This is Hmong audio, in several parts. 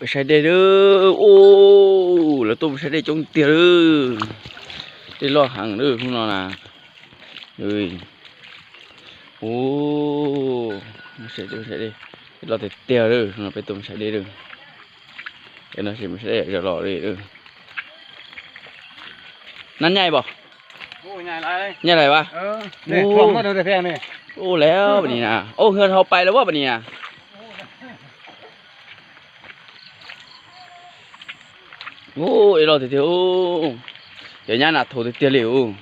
Saib dej lawm. Ub, lawv tuaj mus saib dej coob tiag lawm. Dej loj heev lawm hnub no na. Ub, dej loj tiag tiag lawm, hnub no peb tuaj mus saib dej lawm. Mus saib dej los li. Nab nyaj pom? Nyaj lawm as. Ub, lawm pam ni na. Ub, hauv pais lawm pam ni na. Ub, dej loj tiag tiag. Cov nyab nas thu tiag tiag li ub.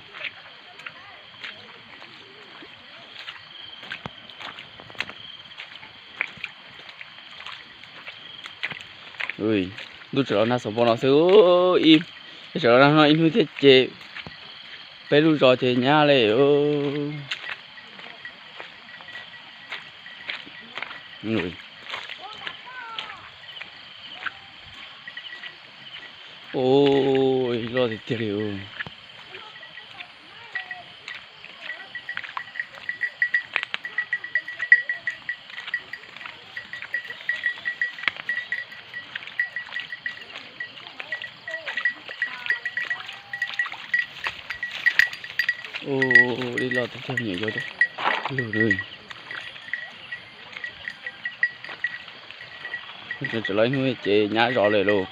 Ntuj tseem los nag xaus npau no xwb. Ib, tseem los nag no ib hnub thiab ces peb lub zos ces nyab li. Ub, loj tiag tiag li. Ub, dej loj tiag tiag, nyiam yuav lug. Tseem los ib hnub ces nyab zos lawm lauj.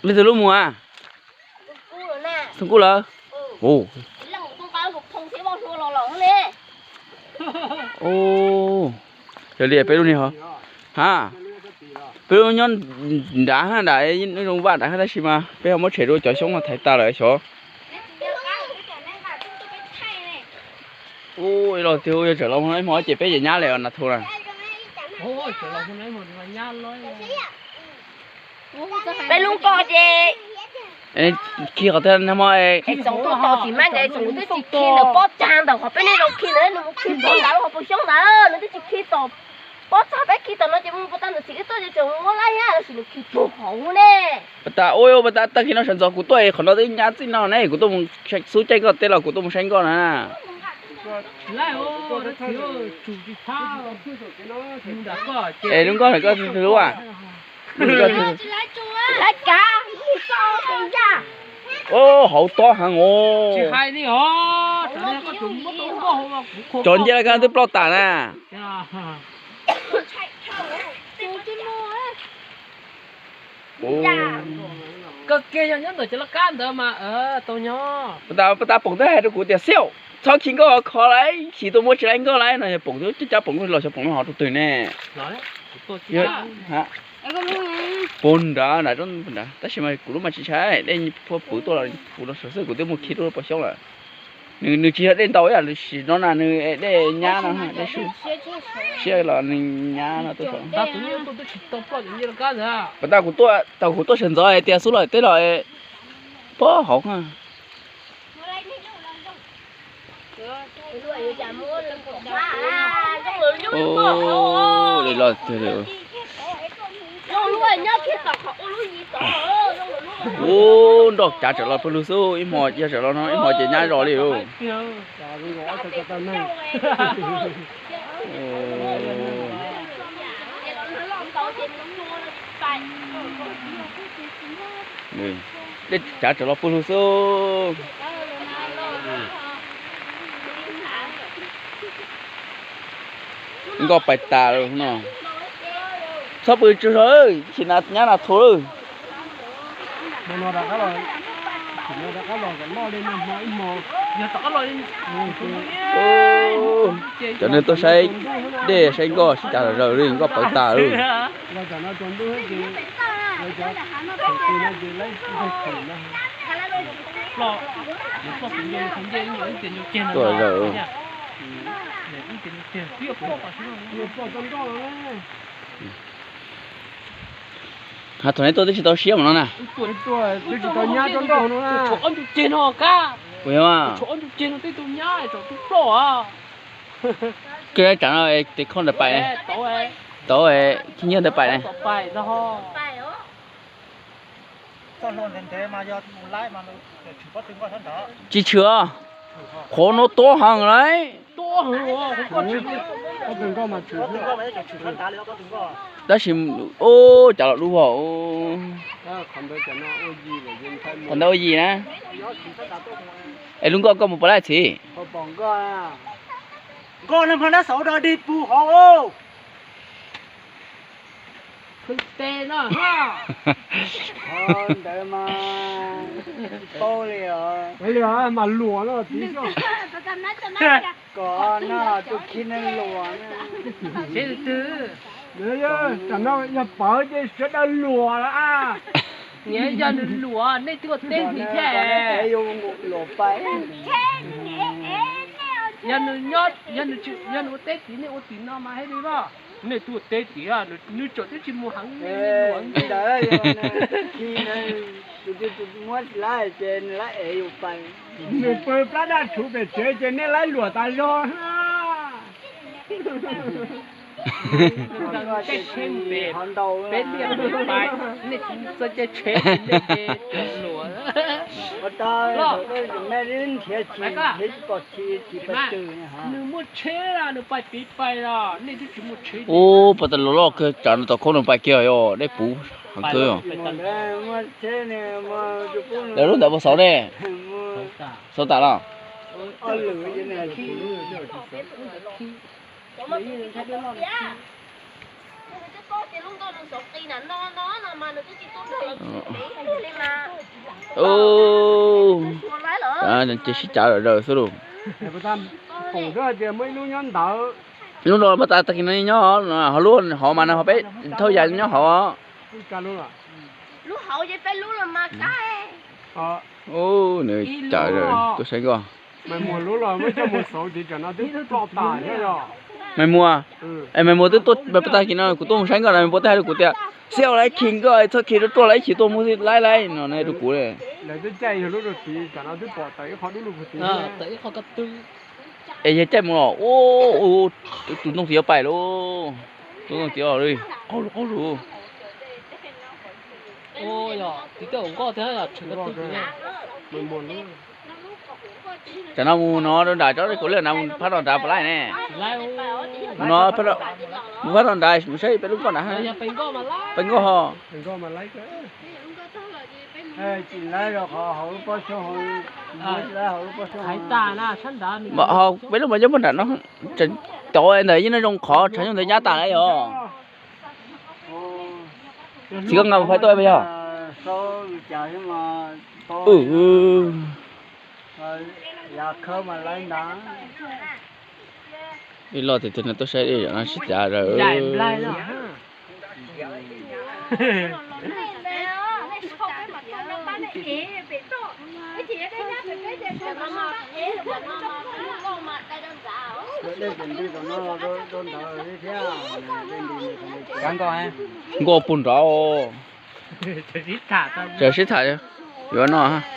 Leej twg lub mus a? Xoo Kub lawm. Yog li peb lub ni ho, ha, peb lub nyob nrad, nrad zoo vaj nrad tab sis mas peb ho muab tshem rau cov xyoob no thaiv tas lawm xyov. Ub, los tiag, yog tseem los ib hmo ces peb ces nyab li os nas thu na. Peb lub nkoj ces khi qhov twg no mo. Txoov tau tau txiv mab nkawd txoov twb tsis khi ntawm pob tsag ntawm qhov peb nej zoo khi ntawd, nws mus khi pob ntawd qhov puas xyoob ntawd, nws twb tsis khi tom pob tsag, peb khi tom no ces mus puas tau ntawm txiv wb tuaj ces tseem muab laib thiab, tab sis nws khi puag qhov ub ne. Pas tas ua, pas tas tag kis no sawv ntxov kuv tuaj qhov no twb nyab txij no ne, kuv tuaj mus xub caij nkoj teb los kuv tuaj mus saib nkoj na. Es lub nkoj koj lub a? Ub, hauv tob heev os. Cov nce laj kab twb ploj tas na. Pas tas Poom twb hais rau kuv tias, Xiauj, txhob khi nkoj kho lawm, khi tuaj muab tsis laib nkoj lawm no, yog Poom twb cab Poom los xyov Poom lub hov rau twg ne. Puag nrad, nrad, tab sis mas kuv lub mas tsis ntshai, dej puag pwv tuaj los puv no xwb, kuv twb mus khi rau pob xyoob lawm. Nws tsis yog dej ntau ib yam li sim no na, nws dej nyab no, dej siab los nws nyab no tuaj. Pas tas kuv tuaj, thaum kuv tuaj sawv ntxov hais tias xub los teb los pob hauv. Ub, dej loj tiag li. Ub, nroj cav tawm los pawg lug xwb, ib hmo yog tawm los no ib hmo ces nyab zos li lauj. Dej cav tawm los pawg lug xwb. Nkoj pais tas lawm no. Txhob pw tsaug zog, tsis nyab nas thu lawm. Cov neeg tuaj saib dej saib nkoj tsis tas zog li, nkoj pawv tas lawm. Tuaj zog. Ha, thaum nej tuaj twb tsis tau siab mas no na. Ua, Koj tsam no tes khooj ntawd pais ne, tau khib nyiab ntawd pais ne. Tsis tshwm, qhov no tob heev lauj. Tab sis ub, cov los dub vog. Qhov ntawd ua yim na. Es lub nkoj koj mus puas laij txhiv? Nkoj no mas nab xauv do dig pug hov. Ntawd mas paub li os. Mas luam no tiv kom no tus khi neeg luam. Tam no yog pawv ces sawv daws luam lawm. Niam, yog nws luam nej twb ua teb tiv thiab. Luam pais. Yog nws nyob, yog nws tsis, yog nws ua teb tiv nej ua tim no mas hais li los. Nej twb ua teb tiv, nws tseem twb tsis mus heev. Ntawd khi muab tsis laib ces nws laib ev yus pais. Nws pw plab daj rhuv pem tsev ces nej laib luam tas zog. Tej tsheb mus pem, peb liaj pem pais, nej tsis txawj caij tsheb, nej ces luam. Nws muaj tsheb los nws pais pem pais los nej twb tsis muaj tsheb. Ub, pas tas los loj kawg, tsam no tom khoob nws pais kiag yog dej puv heev kawg. Lawv lub ntawd puas xauv ne? Xauv tas los? Ces sib cav lawm xwb lauj. Lub no pas tas tag kis no nyob hauv, lub hauv mas no peb thauj yas nyob hauv. Nws cav tuaj saib nkoj. Maiv Muas, es Maiv Muas twb tuaj pas tas kis no kuv tuaj mus saib nkoj na, Maiv Muas twb hais rau kuv tias, xiab ua laib khi nkoj txhob khi ruaj ruaj, laib khi tuaj mus laib laib no ne rau kuv. Es yog caij mus los, ub, tus ntoo tiv yuav pais lauj, tus ntoo tiv qaug lug qaug lug. Tam no mus no rau nram tsob kaum liaj na, mus phab no nrad puas laib ne? Mus no, mus phab no nrad mus saib peb lub nkoj nrad. Peb nkoj ho. Peb lub mas nyob puag nram no, cov ntawd yeej zoo qhov tshav nyuj ntawd nyab tas lawm yog. Txiv koj nqa mus phais tuaj puas yog? Ib lo tias no tuaj saib dej no sib cav lawm. Nkoj puag nrad. Tseem sib tham yuav no.